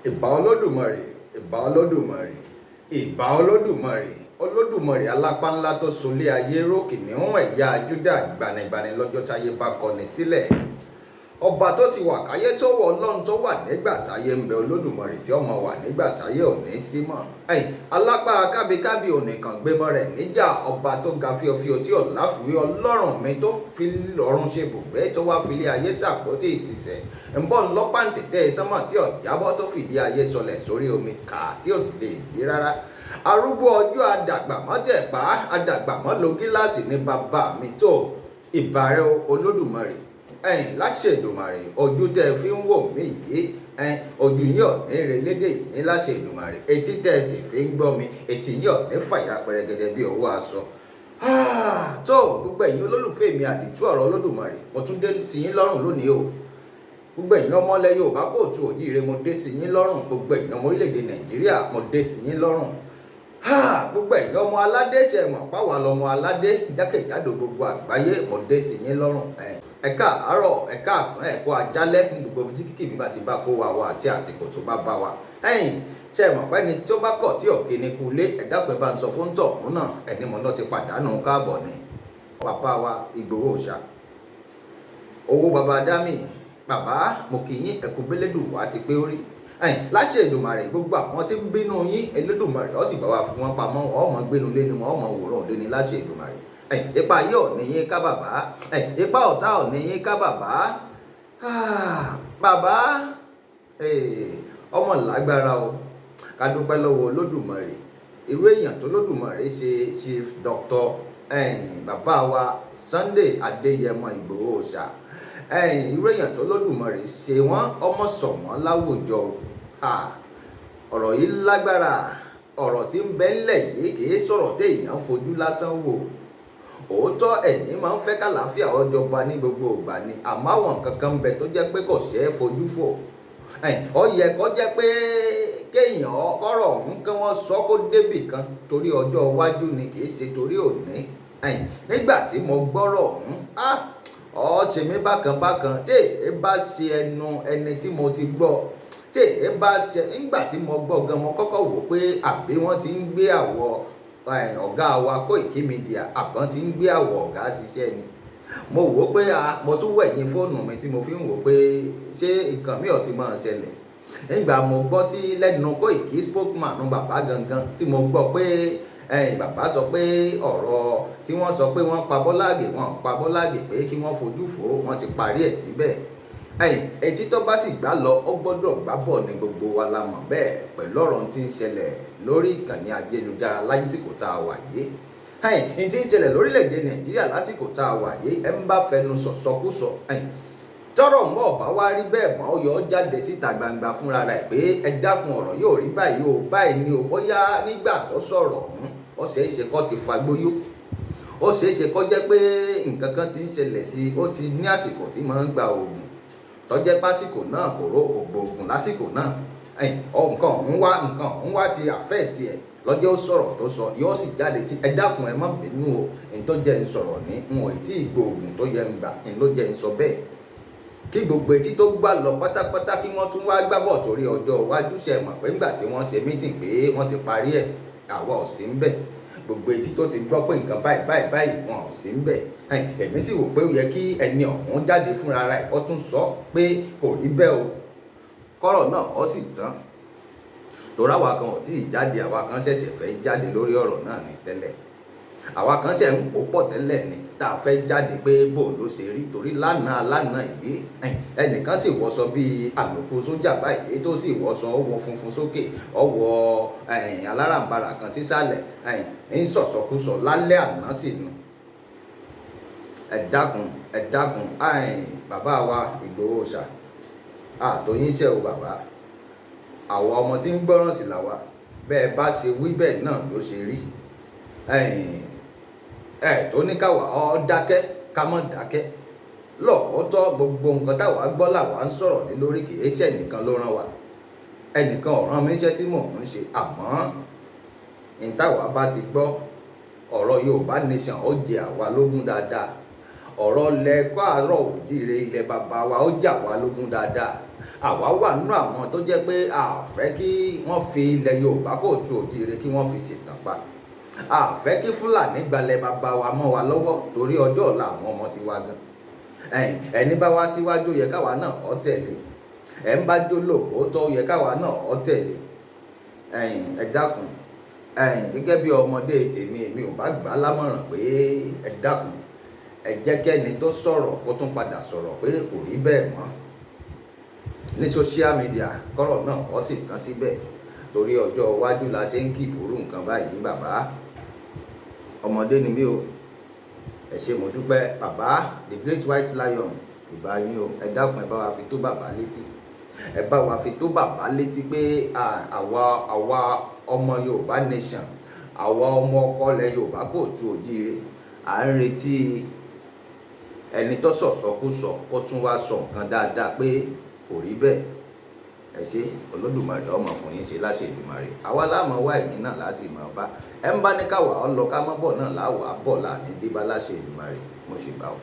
Ìbà Olódùmarè, ìbà Olódùmarè, ìbà Olódùmarè, Olódùmarè alápá ńlá tó solé ayé ró, kìnìún ẹ̀yà Júdà, gbanigbani lọ́jọ́ táyé bá kọni sílẹ̀. Ọba tó ti wà káyé tó wọ, Ọlọ́run tó wà nígbà táyé ń bẹ, Olódùmarè tí ọmọ wà nígbà táyé ò ní sí mọ́. Ẹ̀yìn alápá kábíkábí onìkan gbémọ rẹ̀ níjà, ọba tó ga fíofío tí ò láfiwé, Ọlọ́run mi tó fi ọ̀run ṣe bùgbé, tó wá filé ayé ṣàpótí ìtìsẹ̀. Ń bọ́ ńlọ́pàǹtẹ̀tẹ̀ sánmọ̀ tí ọ̀jábọ́, tó fìdí ayé sọlẹ̀ sórí omi kà tí ò sì lè yí rárá. Arúgbó ọjọ́, adàgbàmọ́ tẹ̀pá, adàgbàmọ́ lo gíláàsì ní bàbá mi tó. Ìbàrẹ̀ Olódùmarè, ẹ̀yin láṣẹ Èdùmàrè, ojú tẹ́ ẹ fi ń wò mí yìí, ẹ̀yin ojú yín ò ní relédè yín láṣẹ Èdùmàrè. Etí tẹ́ ẹ sì fi ń gbọ́ mi, etí yín ò ní fàyà pẹrẹgẹdẹ bí owó aṣọ. Tó gbogbo ẹ̀yin olólùfẹ́ mi, àdìtú ọ̀rọ̀ Olódùmarè, mo tún dé sí yín lọ́rùn lónìí o. Gbogbo ẹ̀yin ọmọ ilẹ̀ Yorùbá káàárọ̀ oòjíire, mo dé sí yín lọ́rùn. Gbogbo ẹ̀yin ọmọ orílẹ̀-èdè Nàìjíríà, mo dé sí yín lọ́rùn. Gbogbo ẹ̀yin ọmọ aládé, ṣe mọ̀ páwa lọmọ aládé jákèjádò gbogbo àgbáyé, mo dé sí yín lọ́rùn. Ẹ káàárọ̀, ẹ káàsán, ẹ kú ajálẹ́ ní gbogbo ibi tí kíkì mi bá ti bá kó wa wá àti àsìkò tó bá bá wa. Ẹ̀yin ṣe mọ̀ pé ẹni tó bá kọ̀ tí ò kí ni kú lé, ẹ dákun, ẹ bá ń sọ fún tọ̀hún náà, ẹni mọ̀ náà ti pàdánù káàbọ̀ ni. Bàbá wa Ìgbòho Òòṣà, owó bàbá dámì, bàbá, mo kì í yín, ẹkú bẹ́lẹ́dù wá ti pé orí. Ẹ̀yin láṣẹ Èdùmàrè, gbogbo àwọn tí ń bínú yín, Elédùmarè ó sì bá wa fi wọ́n pamọ́, ọmọ gbénu lé ni wọn, ọmọ wòran òde ni láṣẹ Èdùmàrè. Ẹ̀yin ipa yìí ò ní yín ká bàbá, ẹ̀yin ipa ọ̀tá ò ní yín ká bàbá. Bàbá ọmọ lágbára o, ká dúpẹ́ lọ́wọ́ Olódùmarè. Irú èèyàn tó Olódùmarè ṣe Chief Doctor, ẹ̀yin bàbá wa Sunday Adéyẹmọ Ìgbòho Òòṣà, ẹ̀yin irú èèyàn tó Olódùmarè ṣe wọ́n, ọmọ sọ̀ wọ́n láwùjọ o. Ọ̀rọ̀ yìí lágbára. Ọ̀rọ̀ tí ń bẹ ńlẹ̀ yìí kì í sọ̀rọ̀ téèyàn fojú lásán wò. Òótọ́, ẹ̀yin máa ń fẹ́ kàlàáfíà ó jọba ní gbogbo ìgbà ni, àmọ́ àwọn nǹkan kan ń bẹ tó jẹ́ pé kò ṣeé fojú fò. Ó yẹ kó jẹ́ pé kéèyàn kọ́rọ̀ ọ̀hún kí wọ́n sọ kó débì kan torí ọjọ́ iwájú ni, kì í ṣe torí òní. Nígbà tí mo gbọ́rọ̀ ọ̀hún, ó ṣe mí bákan bákan. Tí èé bá ṣe ẹnu ẹni tí mo ti gbọ́, tí èé bá ṣe nígbà tí mo gbọ́ gan, mo kọ́kọ́ wò pé àbí wọ́n ti ń gbé àwọ̀ ọ̀gá wa Koiki Media, àbọ̀n ti ń gbé àwọ̀ ọ̀gá ṣiṣẹ́ ni. Mo wò pé mo tún wẹ̀yìn fóònù mi tí mo fi ń wò pé ṣé nǹkan mi ò ti máa ṣẹlẹ̀. Nígbà mo gbọ́ tí lẹ́nu Koiki spokesman bàbá gangan, tí mo gbọ́ pé bàbá sọ pé ọ̀rọ̀ tí wọ́n sọ pé wọ́n pa Bọ́lá Ìgè, wọ́n pa Bọ́lá Ìgè, pé kí wọ́n fojú fò, wọ́n ti parí ẹ̀ síbẹ̀. Ẹ̀yìn etí tó bá sì gbá lọ, ó gbọ́dọ̀ gbá bọ̀ ní, gbogbo wa la mọ̀ bẹ́ẹ̀. Pẹ̀lú ọ̀rọ̀ tí ń ṣẹlẹ̀ lórí ìkànnì ayélujára lásìkò tá a wà yìí, ẹ̀yìn tí ń ṣẹlẹ̀ lórílẹ̀‐èdè Nàìjíríà lásìkò tá a wà yìí, ẹ̀ ń bá fẹnu sọ̀sọkúsọ, ẹ̀yìn tọ́rọ̀ mọ́ ọ̀bá wá rí bẹ́ẹ̀ mọ́, ó yọ ọ́ jáde síta gbangba fúnra rẹ̀ pé ẹ dákun, ọ̀rọ̀ yóò rí báyìí o, báyìí ni o. Bóyá nígbà tó sọ̀rọ̀ ọ̀hún, ó ṣeé ṣe kó ti fagbóyó, ó ṣeé ṣe kó jẹ́ pé nǹkan kan ti ń ṣẹlẹ̀ sí i, ó ti ní àsìkò tí máa ń gba oògùn, tó jẹ́ pásìkò náà kò ró ògbóògùn lásìkò náà, nǹkan ọ̀hún wá ti affect ẹ̀ lọ́jọ́ ó sọ̀rọ̀ tó sọ, yóò sì jáde sí, ẹ dákun, ẹ má bínú o, n tó jẹ́ ń sọ̀rọ̀ ní n ò tí ì gbóògùn tó yẹ ń gbà n ló jẹ́ ń sọ bẹ́ẹ̀. Kí gbogbo etí tó gbà lọ pátápátá, kí wọ́n tún wá gbábọ̀ torí ọjọ́ iwájú. Ṣe mọ̀ pé ńgbà tí wọ́n ṣe meeting pé wọ́n ti parí ẹ̀, àwa ò sí ń bẹ̀. Gbogbo etí tó ti gbọ́ pé nǹkan báyìí báyìí báyìí, wọn ò sí ń bẹ̀. Èmi sì wò pé ó yẹ kí ẹni ọ̀hún jáde fúnra rẹ̀ kó tún sọ pé kò rí bẹ́ẹ̀ o, kọ́rọ̀ náà ó sì tán. Torí àwa kan ò tí ì jáde, àwa kan ṣẹ̀ṣẹ̀ fẹ́ jáde lórí ọ̀rọ̀ náà ní tẹ́lẹ̀, àwa kan ṣẹ̀ ń pò pọ̀ tẹ́lẹ̀ ni tá a fẹ́ jáde pé bò ló ṣe rí. Torí lánàá lánàá yìí, ẹnìkan sì wọṣọ bíi àlòkù sójà báyìí, tó sì wọṣọ, ó wọ funfun sókè, ó wọ alárànbarà kan sísàlẹ̀, ń sọ̀sọkúsọ lálẹ́ àná sì nù. Ẹ dákun, ẹ dákun, bàbá wa Ìgbòho Òòṣà, àtòyínṣẹ́ o bàbá, àwọn ọmọ tí ń gbọ́ràn sí làwa. Bẹ́ẹ̀ bá ṣe wí bẹ́ẹ̀ náà ló ṣe rí. Ẹ tó ní káwa ọ dákẹ́, ká mọ́ dákẹ́. Lọ́ọ̀tọ́, gbogbo nǹkan táwa gbọ́ làwa ń sọ̀rọ̀ lé lórí. Kì í ṣe ẹnìkan ló rán wa, ẹnìkan ò rán mi iṣẹ́ tí mò ń ṣe, àmọ́ ní táwa bá ti gbọ́, ọ̀rọ̀ Yorùbá Nation, ó jẹ àwa lógún dáadáa. Ọ̀rọ̀ ilẹ̀ káàárọ̀ òjíire, ilẹ̀ bàbá wa, ó jà wá lógún dáadáa. Àwa wà nínú àwọn tó jẹ́ pé a fẹ́ kí wọ́n fi ilẹ̀ Yorùbá kóòtù òjíire kí wọ́n fi ṣètàn pa. A fẹ́ kí Fúlàní gbalẹ̀ bàbá wa mọ́ wa lọ́wọ́ torí ọjọ́ ọ̀la àwọn ọmọ ti wa gan. Ẹni bá wá síwájú yẹ káwa náà ọ tẹ̀lé, ẹ̀ ń bá jólò òótọ́ yẹ káwa náà ọ tẹ̀lé. Ẹ dákun, gẹ́gẹ́ bí ọmọdé tèmi, mi ò bá gbà á lámọ̀ràn pé ẹ dákun, ẹ jẹ́ kẹ́ni tó sọ̀rọ̀ kó tún padà sọ̀rọ̀ pé kò rí bẹ́ẹ̀ mọ́ ní social media, kọ́rọ̀ náà ó sì tán síbẹ̀, torí ọjọ́ iwájú la ṣe ń kì ìbúrú nǹkan báyìí. Bàbá, ọmọdé ni mí o, ẹ ṣé, mo dúpẹ́. Bàbá the Great White Lion, ìbá yín o. Ẹ dákun, ẹ bá wa fi tó bàbá létí, ẹ bá wa fi tó bàbá létí pé àwa ọmọ Yorùbá nation, àwa ọmọ ọkọ ilẹ̀ Yorùbá kóòtù òjíire, à ń retí ẹni tó sọ̀sọ́kúsọ kó tún wá sọ nǹkan dáadáa pé kò rí bẹ́ẹ̀. Ẹ ṣé, Olódùmarè ọmọ fún yín ṣe láṣẹ Èdùmàrè. Àwa láàmú wá, ẹ̀yìn náà láti mọ̀ bá ẹ ń bá ní káwa ọ lọ ká mọ́ bọ̀ náà láwàá bọ̀ là ní bíbá láṣẹ Èdùmàrè. Mo ṣe bá ọ.